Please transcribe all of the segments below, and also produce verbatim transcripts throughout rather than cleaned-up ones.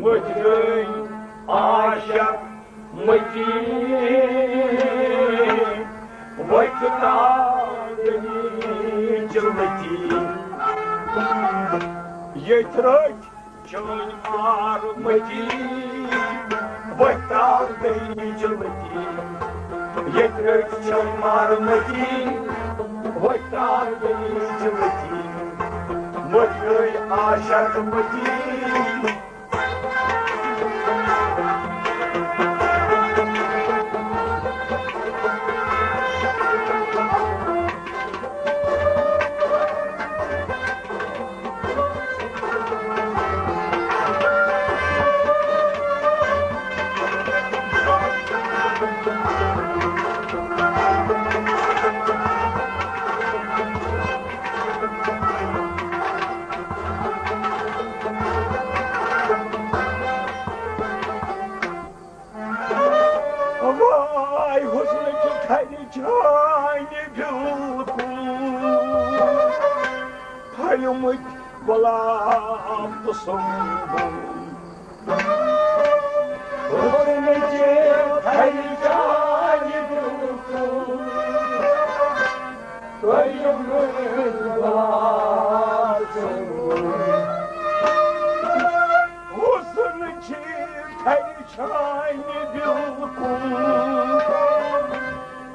وتھۍ گٔے عاشق متی، وتھۍ تاو دٔلیٖل متی۔ ییٚتہِ رٔٹۍ چٲنۍ مار متی، وۄتھ ترٛاو دٔلیٖل متی۔ ییٚتہِ رٔٹۍ چٲنۍ مار متی، وۄتھ ترٛاو دٔلیٖل متی۔ وۄتھۍ گٔے عاشق متی۔ واے حسنٕچ تھرِ چھانہِ بالکل پھٔلمٕتۍ گۄلاب تہٕ سنبل۔ حسنٕچ تھرِ چھانہِ بالکل پھٔلمٕتۍ گۄلاب تہٕ سنبل۔ حسنٕچ تھرِ چھانہِ بالکل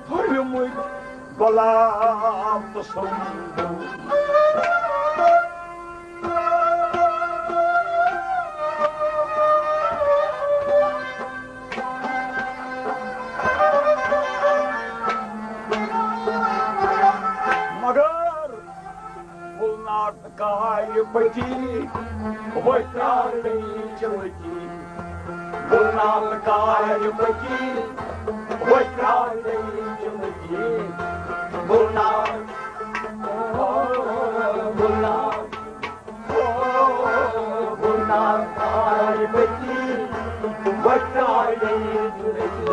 پھٔلمٕتۍ گۄلاب تہٕ سنبل۔ مگر گُلنار کارِ پٔتی، وۄتھ ترٛاو دٔلیٖل متی۔ گُلنار کارِ پٔتی، وۄتھ ترٛاو دٔلیٖل متی۔ گُلنار، او، گُلنار، او، گُلنار کارِ پٔتی، وۄتھ ترٛاو دٔلیٖل متی۔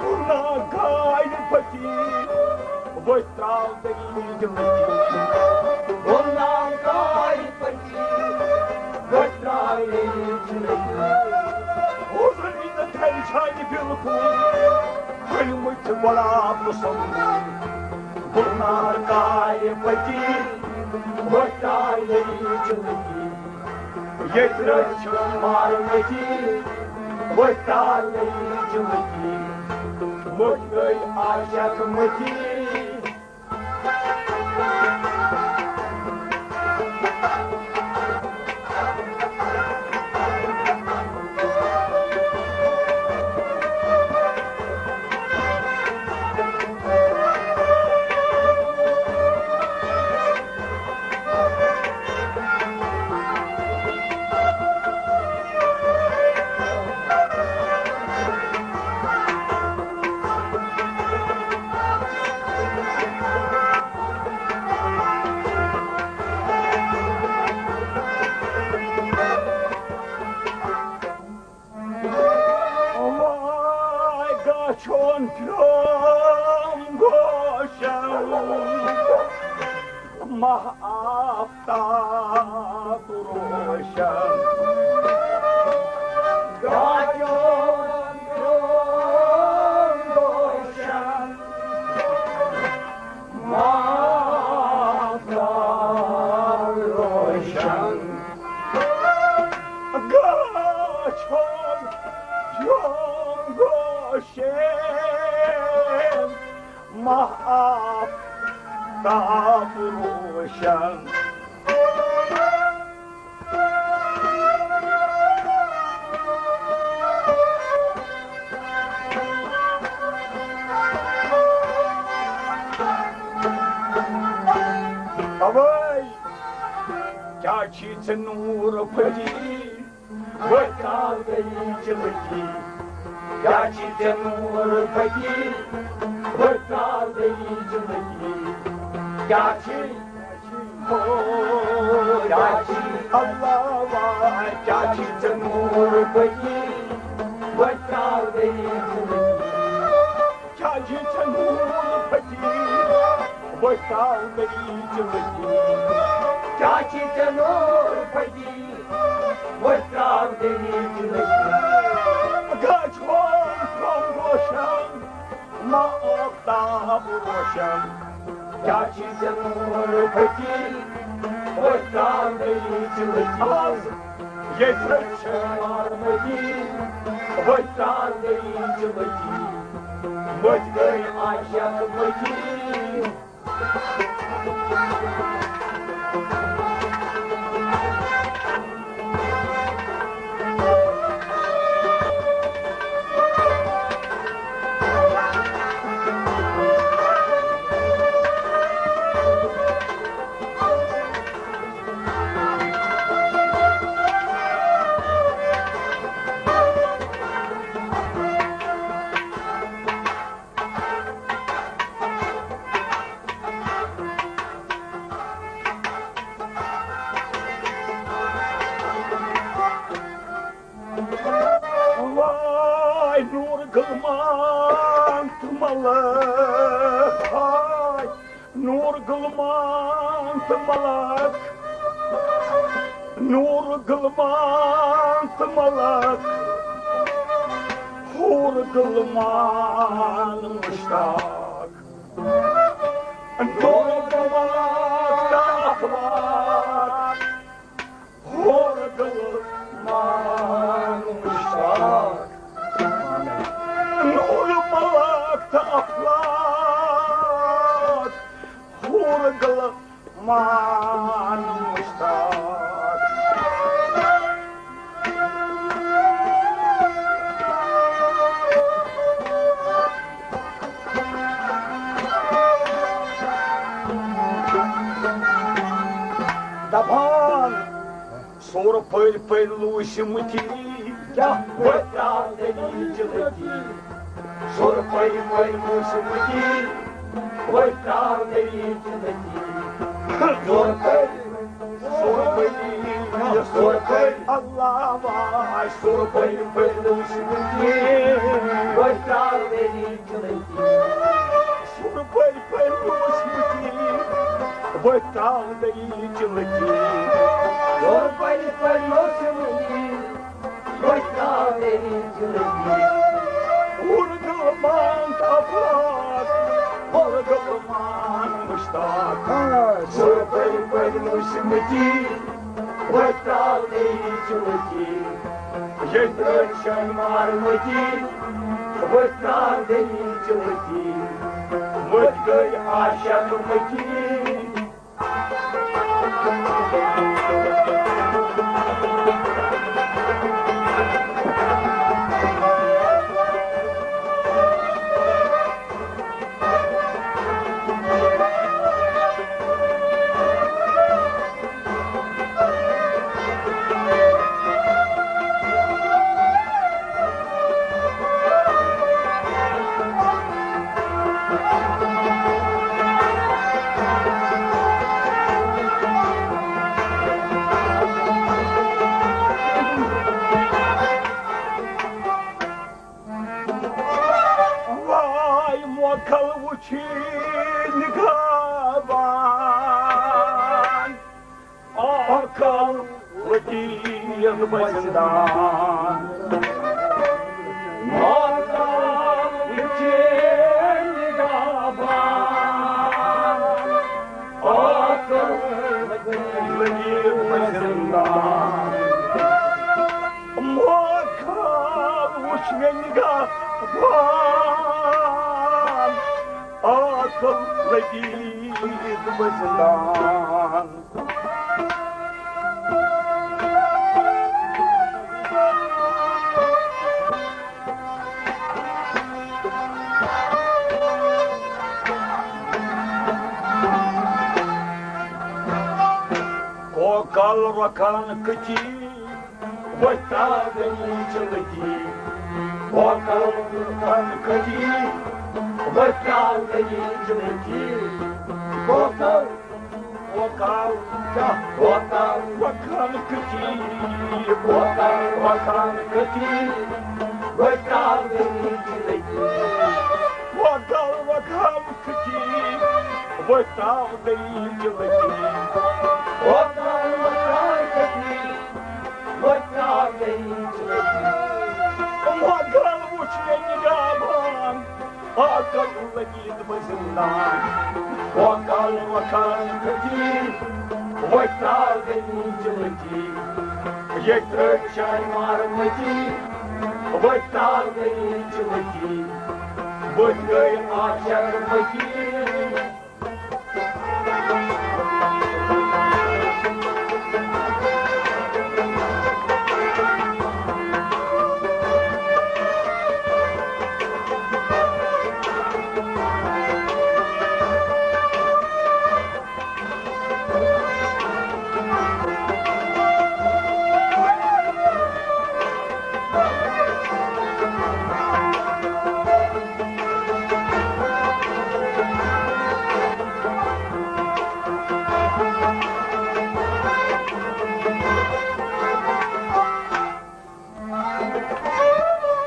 گُلنار کارِ پٔتی، وۄتھ ترٛاو دٔلیٖل متی۔ گُلنار کارِ پٔتی، وۄتھ ترٛاو دٔلیٖل متی۔ حسنٕچ تھرِ چھانہِ بالکل پھٔلمٕتۍ گۄلاب تہٕ سنبل۔ گُلنار کارِ پٔتی، وۄتھ ترٛاو دٔلیٖل متی۔ ییٚتہِ رٔٹۍ چٲنۍ مار متی، وۄتھ ترٛاو دٔلیٖل متی۔ وۄتھۍ گٔے عاشق متی۔ واے گاچھون پیوم گوشن، ماہ آفتاب روشن۔ گاچھون پیوم گوشن، ماہ آفتاب روشن۔ گاچھون پیوم گوشن، ماہ آفتاب روشن۔ اوے، کیٛاہ چھی ژےٚ نوٗر پھٔلی؟ وۄتھ ترٛاو دٔلیٖل متی۔ کیٛاہ چھی ژےٚ نوٗر پھٔلی؟ وۄتھ ترٛاو دٔلیٖل متی۔ کیٛاہ چھی؟ ہو، کیٛاہ چھی؟ اللہ وا، کیٛاہ چھی ژےٚ نوٗر پھٔلی؟ وۄتھ ترٛاو دٔلیٖل متی۔ کیٛاہ چھی ژےٚ نوٗر پھٔلی؟ وۄتھ ترٛاو دٔلیٖل متی۔ کیٛاہ چھی ژےٚ نوٗر پھٔلی؟ وۄتھ ترٛاو گژھِ ہون کم روشن، ما آفتاب روشن۔ کیٛاہ چھِ ژےٚ نوٗر پھٔٹی، ؤتھۍ ترٛاو دٔریٖچہِ لٔٹی۔ ییٚتہِ رٔٹۍ چھٲنۍ مارمٔتی، ؤتھۍ ترٛاو دٔریٖچہِ لٔٹی۔ مٔتۍ گٔے عاشق مٔتی۔ واے نوٗر غلمان تہٕ ملک، ہاے نوٗر غلمان تہٕ ملک، نوٗر غلمان تہٕ ملک، حور غلمان مشتاق۔ نوٗر غلمان تہٕ ملک، حور غلمان مشتاق۔ نوٗر ملک تہٕ افلاک، حور غلمان مشتاق۔ دپان سورٕ پٔرۍ پٔرۍ لوٗسۍ مٕتی۔ کیٛاہ؟ ؤتھۍ ترٛاو دٔریٖچہِ لٔتی۔ سورٕ پٔرۍ پٔرۍ لوٗسۍ مٕتی۔ ؤتھۍ ترٛاو دٔریٖچہِ لٔتی۔ سورٕ پٔرۍ، سورٕ پٔرۍ، سورٕ پٔرۍ۔ اللہ واے، سورٕ پٔرۍ پٔرۍ لوٗسۍ مٕتی۔ ؤتھۍ ترٛاو دٔریٖچہِ لٔتی۔ سورٕ پٔرۍ پٔرۍ لوٗسۍ مٕتی۔ ؤتھۍ ترٛاو دٔریٖچہِ لٔتی۔ سورٕ پٔرۍ پٔرۍ لوٗسۍ مٕتی۔ ؤتھۍ ترٛاو دٔریٖچہِ لٔتی۔ حور غلمان تہٕ افلاک، حور غلمان مشتاق۔ سورٕ پٔرۍ پٔرۍ لوٗسۍ مٕتی۔ ؤتھۍ ترٛاو دٔریٖچہِ لٔتی۔ ییٚتہِ رٔٹۍ چھٲنۍ مارمٔتی۔ ؤتھۍ ترٛاو دٔریٖچہِ لٔتی۔ مٔتۍ گٔے عاشق مٔتی۔ واے موکل وُچھی نگاہ بان، عقل لطیف بزندان۔ موکل وُچھی نگاہ بان، عقل لطیف بزندان۔ موکل وُچھ مےٚ نگاہ بان، عقل لطیف بزندان۔ کوکل رۄخن کٔتی، ؤتھۍ ترٛاو دٔریٖچہِ لٔتی۔ کوکل رۄخن کٔتی، ؤتھۍ ترٛاو دٔریٖچہِ لٔتی۔ کوکل، کوکل، کیٛاہ؟ کوکل رۄخن کٔتی، کوکل رۄخن کٔتی، ؤتھۍ ترٛاو دٔریٖچہِ لٔتی۔ کوکل رۄخن کٔتی، ؤتھۍ ترٛاو دٔریٖچہِ لٔتی۔ کوکل رۄخن کٔتی، ؤتھۍ مگر وٕچھ مےٚ نگاہن، آ کَتھ لٔگِتھ بہٕ زِندان۔ وۄکھان وۄکھان کھٔتی، وۄتھِ ترٛاو دٔلیٖل چہِ لٔتی۔ ییٚتہِ ترٛٲوۍ چانہِ مارٕ مٔتی، وۄتھِ ترٛاو دٔلیٖل چہِ لٔتی۔ بٔتھۍ گٔے عاشق مٔتی۔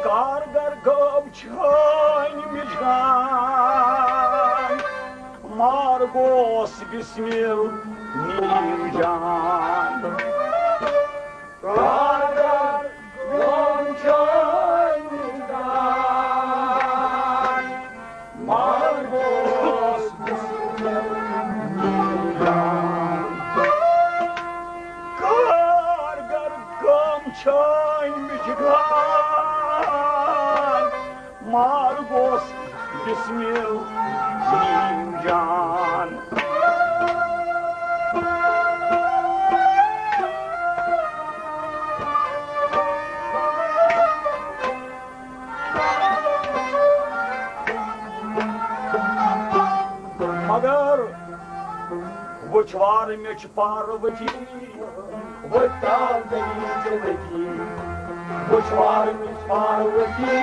کارگر گٲو چھٲنۍ مِجان، مار گوس بسمل نیم جان۔ کارگر گٲو چھٲنۍ مِجان، مار گوس بسمل نیم جان۔ کارگر گٲو چھٲنۍ مِجان، مار گوس بسمل نیم جان۔ مگر وٕچھ وارٕ مےٚ چھِ پاروتی، وۄتھ ترٛاو دٔلیٖل چہِ لٔتی۔ وٕچھ وارٕ مےٚ چھِ پاروتی،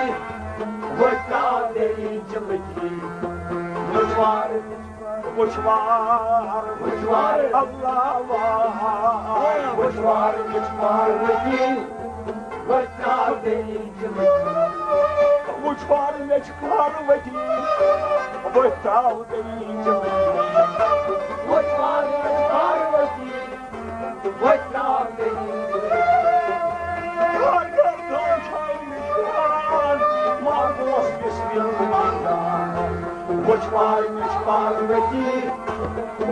وۄتھ ترٛاو دٔلیٖل چہِ لٔتی۔ وٕچھ وارٕ، وٕچھ وارٕ، وٕچھ وارٕ۔ اللہ واہ۔ وٕچھ وارٕ مےٚ چھِ پاروتی، وۄتھ ترٛاو دٔلیٖل چہِ لٔتی۔ وٕچھ وارٕ مےٚ چھِ پاروتی، وۄتھ ترٛاو دٔلیٖل چہِ لٔتی۔ وٕچھ وارٕ مےٚ چھِ پاروتی، وۄتھ ترٛاو دٔلیٖل چہِ لٔتی۔ کارگر گٲو چھٲنۍ مِجان، مار گوس بسمل نیم جان۔ وٕچھ وارٕ مےٚ چھِ پاروتی،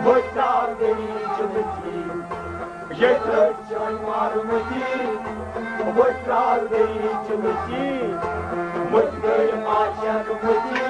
وۄتھ ترٛاو دٔلیٖل چہِ لٔتی۔ ییٚتہِ ترٛٲوۍ چٲنۍ مارٕ مٔتی، وۄتھ ترٛاو دٔلیٖل چہِ لٔتی۔ مٔتۍ گٔے عاشق مٔتی۔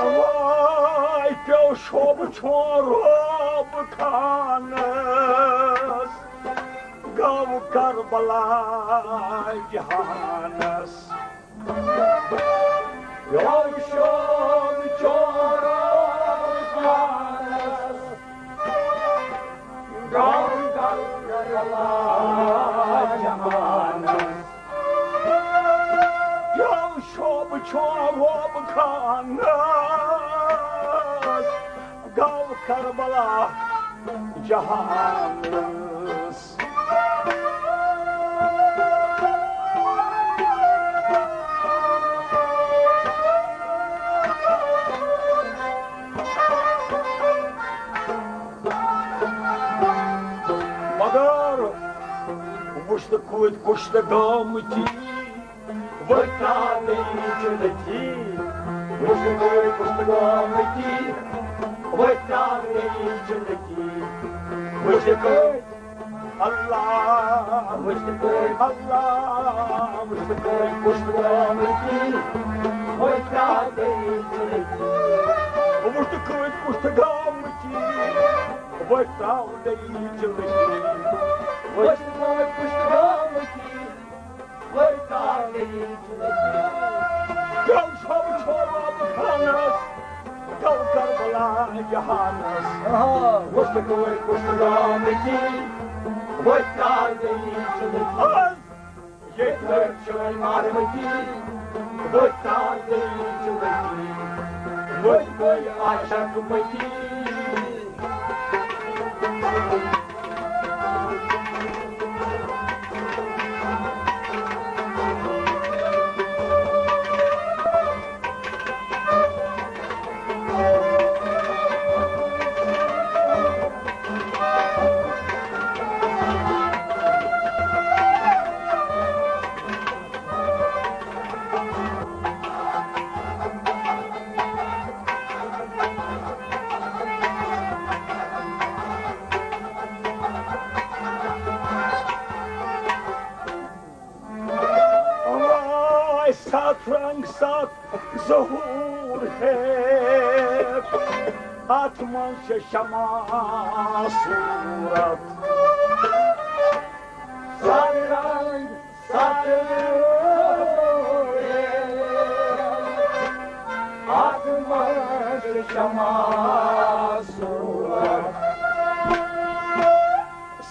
وای پیو شوبہٕ چھُ رۄب خانس، گوٚو کربلا جہانس۔ پیو شوبہٕ چھُ رۄب خانس، گوٚو کربلا جہانس۔ یو شوبہٕ چھُ رۄب خانس، گوٚو کربلا جہانس۔ مگر وٕچھ تہٕ کۭتۍ کُشتہٕ گٲمٕتی، وۄتھ ترٛاو دٔلیٖل چہِ لٔتی۔ وٕچھ تہٕ کۭتۍ کُشتہٕ گٲمٕتی، وۄتھ ترٛاو دٔلیٖل چہِ لٔتی۔ وٕچھ تہٕ کۭتۍ، اللہ، وٕچھ تہٕ کۭتۍ، اللہ، وٕچھ تہٕ کۭتۍ کُشتہٕ گٲمٕتی، وۄتھ ترٛاو دٔلیٖل چہِ لٔتی۔ وٕچھ تہٕ کۭتۍ کُشتہٕ گٲمٕتی، وۄتھ ترٛاو دٔلیٖل چہِ لٔتی۔ وٕچھ تہٕ کۭتۍ کُشتہٕ گٲمٕتی، وۄتھ ترٛاو دٔلیٖل چہِ لٔتی۔ گوٚو شب چھوڑ خانس، گوٚو کربلا جہانس۔ آہا۔ وُچھ کورِ کُس درامٕتی، وۄتھ ترٛاو دٔلیٖل چھِ لٔگۍ۔ آز ییٚتہِ لٔگۍ چھٲلۍ مارمٕتی، وۄتھ ترٛاو دٔلیٖل چھِ لٔگۍ۔ وۄتھ گٔے عاشق مٔتی۔ آے ستھ رنگ ستھ ظہور ہے، اتھ منٛز چھِ شمع صورت۔ ستھ رنگ ستھ ظہور ہے، اتھ منٛز چھِ شمع صورت۔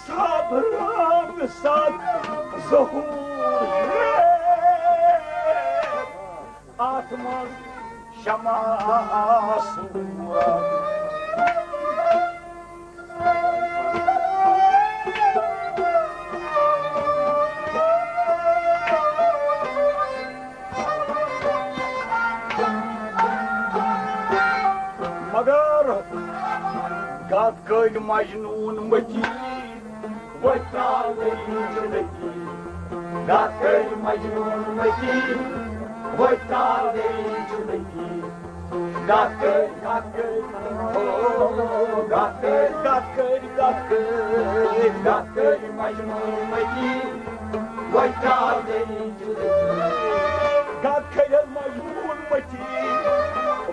سب رنگ ست ظہور ہے، اتھ منٛز شمع صورت۔ مگر گتھ کٔرۍ مجنون مٔتی، وۄتھ ترٛاو دٔلیٖل چھِ لٔگۍ۔ گتھ کٔرۍ مجنون مٔتی، وۄتھ ترٛاو دٔلیٖل چھِ لٔگۍ۔ گتھ کٔرۍ، گتھ کٔرۍ، او، گتھ کٔرۍ، گتھ کٔرۍ، گتھ کٔرۍ، گتھ کٔرۍ مجنون مٔتی، وۄتھ ترٛاو دٔلیٖل چھِ لٔگۍ۔ گتھ کٔرۍ مجنون مٔتی،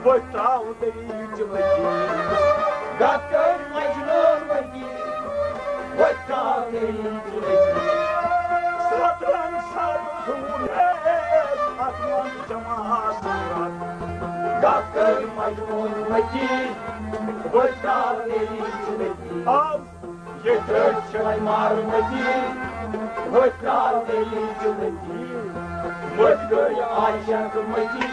وۄتھ ترٛاو دٔلیٖل چھِ لٔگۍ۔ گتھ کٔرۍ مجنون مٔتی، وۄتھ ترٛاو دٔلیٖل چھِ لٔگۍ۔ ستھ رنگ ست ظہور ہے، اتھ منٛز شمع صورت۔ گتھ کٔرۍ مجنون مٔتی، وۄتھ ترٛاو دٔلیٖل چھِ لٔگۍ۔ آز ییٚتہِ چھٲلۍ مارمٕتی، وۄتھ ترٛاو دٔلیٖل چھِ لٔگۍ۔ وۄتھ گٔے عاشق مٔتی۔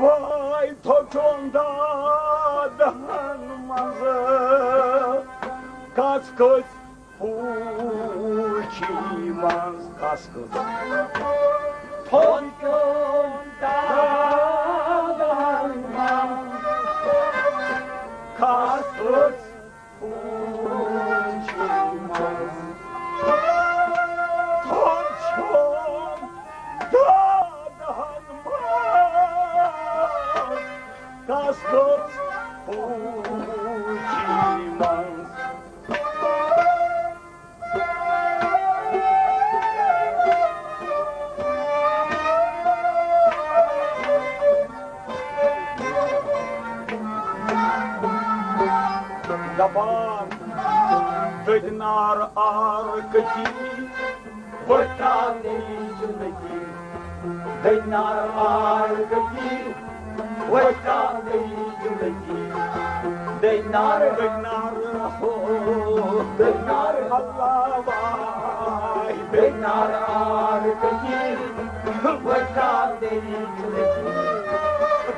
وای تھوٚچھُن دادہن منٛزٕ کس کٔژ پوٗچھی منٛز کس کٔژ تھوٚچھُن دادہن منٛز کس کٔژ دپان دٔدۍ نار آر کٔتی، وۄتھ ترٛاو دٔلیٖل چھِ لٔگۍ۔ دٔدۍ نار آر کٔتی، وۄتھ ترٛاو دٔلیٖل چھِ لٔگۍ۔ دٔدۍ نار، دٔدۍ نار، ہو، دٔدۍ نار، اللہ واے۔ دٔدۍ نار آر کٔتی، وۄتھ ترٛاو دٔلیٖل چھِ لٔگۍ۔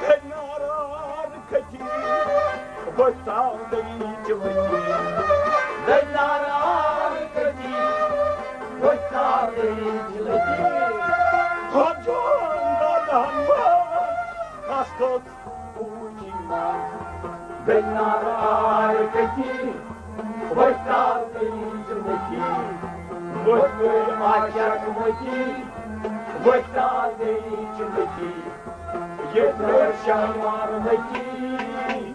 دٔدۍ نار آر کٔتی، وۄتھ ترٛاو دٔلیٖل چھِ لٔگۍ۔ دٔدۍ نار آر کٔتی، وۄتھ ترٛاو دٔلیٖل چھِ لٔگۍ۔ خۄجان دادہن منٛز گٔے نارٕ آرٕ کٔتی، ؤتھۍ تاو تیٚلہِ زِندگی۔ ؤتھۍ گٔے عاشق مٔتی، ؤتھۍ تاو تیٚلہِ زِندگی۔ ییٚتہِ نٲر شالمار مٔتی۔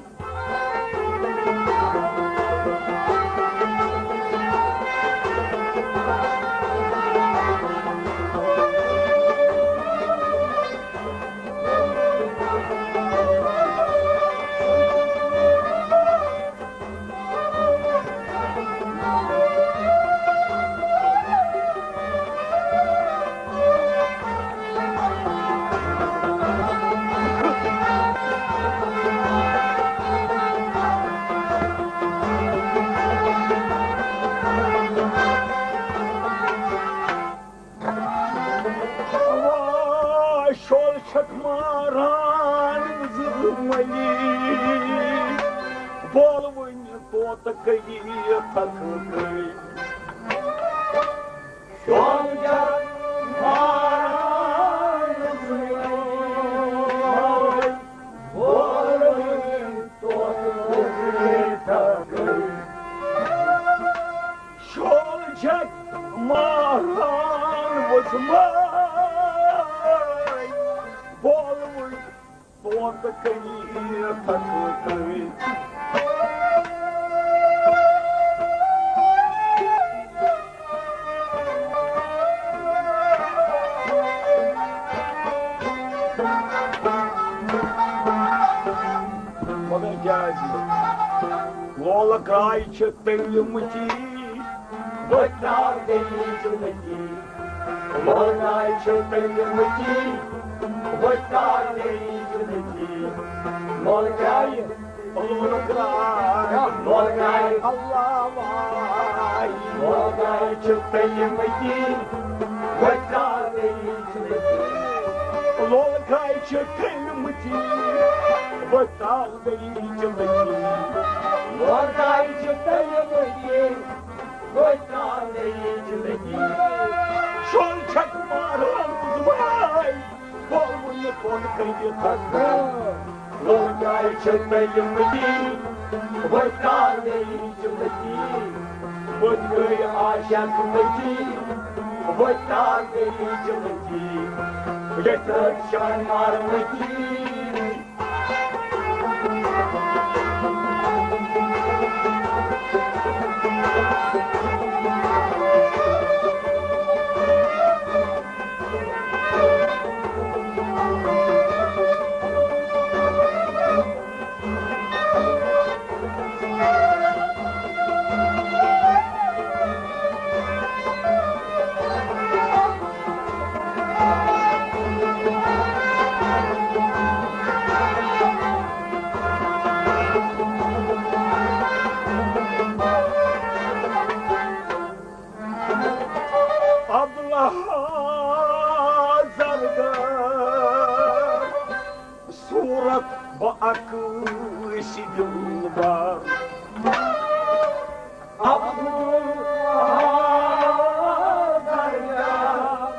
واے شول چھکھ ماران وُزر مٔلی، بول وُنہِ طوطہٕ کٔلی تھکہٕ کٔلۍ۔ شول چھکھ ماران وُزر مٔلی، بول وُنہِ طوطہٕ کٔلی تھکہٕ کٔلۍ۔ شول چھکھ ماران وُزماے، بولوٕے طوطہٕ کٔلی تھکہٕ کٔلۍ۔ مگر کیٛازِ؟ لولہٕ کرٛاے چھِ تٔلۍ مٕتی۔ وۄتھ ترٛاو تیٚلہِ زِندگی۔ لولہٕ کرٛاے چھِ تٔلۍ مٕتی۔ وۄتھ ترٛاو تیٚلہِ زِندگی۔ لولہٕ کرٛاے، لولہٕ کرٛاے، لولہٕ کرٛاے۔ اللہ واے۔ لولہٕ کرٛاے چھِ تٔلۍ مٕتی۔ وۄتھ ترٛاو تیٚلہِ زِندگی۔ لولہٕ کرٛاے چھِ تٔلۍ مٕتی۔ وۄتھ ترٛاو تیٚلہِ زِندگی۔ لولہٕ کرٛاے چھِ تٔلۍ مٕتی۔ وۄتھ ترٛاو تیٚلہِ زِندگی۔ شول چھکھ ماران وُزماے، بول وُنہِ طوطہٕ کٔلی تھکہٕ۔ لولہٕ کرٛاے چھِ تٔلۍ مٕتی۔ وۄتھ ترٛاو تیٚلہِ زِندگی۔ وۄتھۍ گٔے عاشق مٔتی۔ وۄتھ ترٛاو تیٚلہِ زِندگی۔ ییٚتہِ نٲر شالمار مٔتی۔ عبداللہ زرگر، صورت بہٕ عکٲسی دلبر۔ عبداللہ زرگر،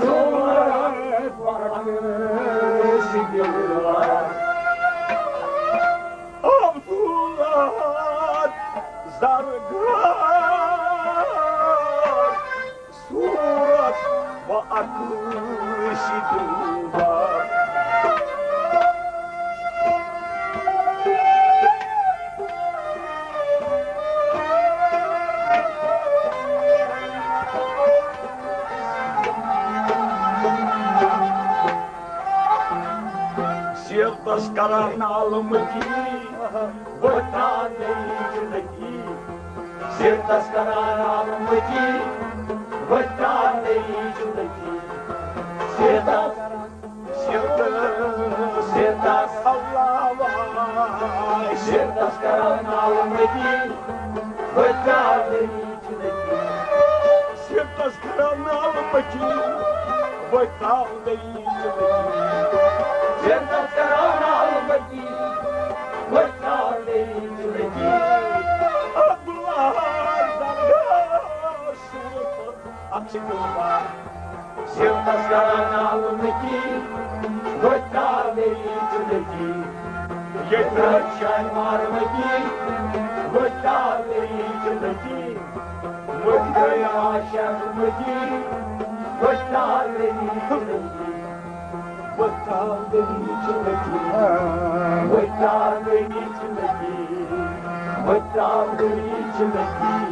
صورت بہٕ عکٲسی دلبر۔ عبداللہ زرگر، صورت بہٕ عکٲسی دلبر۔ سیرتس کران نالہٕ مٔتی، وۄتھ ترٛاو تیٚلہِ زِندگی۔ سیرتس کران نالہٕ مٔتی، وۄتھ ترٛاو تیٚلہِ زِندگی۔ سیرتس، سیرتس، سیرتس، اللہ واے۔ سیرتس کران نالہٕ مٔتی، وۄتھ ترٛاو تیٚلہِ زِندگی۔ سیرتس کران نالہٕ مٔتی، وۄتھ ترٛاو تیٚلہِ زِندگی۔ سیرتس کران نالہٕ مٔتی، وۄتھ ترٛاو تیٚلہِ زِندگی۔ عبداللہ زرگر، صورت بہٕ عکٲسی دلبر۔ سیرتس کران نالہٕ مٔتی، وۄتھ ترٛاو تیٚلہِ زِندگی۔ ییٚتہِ رَچھِ شاہمار مٔتی، وۄتھان گٔیی چھِ مٔتی، وۄتھان عاشق مٔتی، وۄتھان گٔیی چھِ مٔتی، وۄتھان گٔیی چھِ مٔتی، وۄتھان گٔیی چھِ مٔتی، وۄتھان گٔیی چھِ مٔتی۔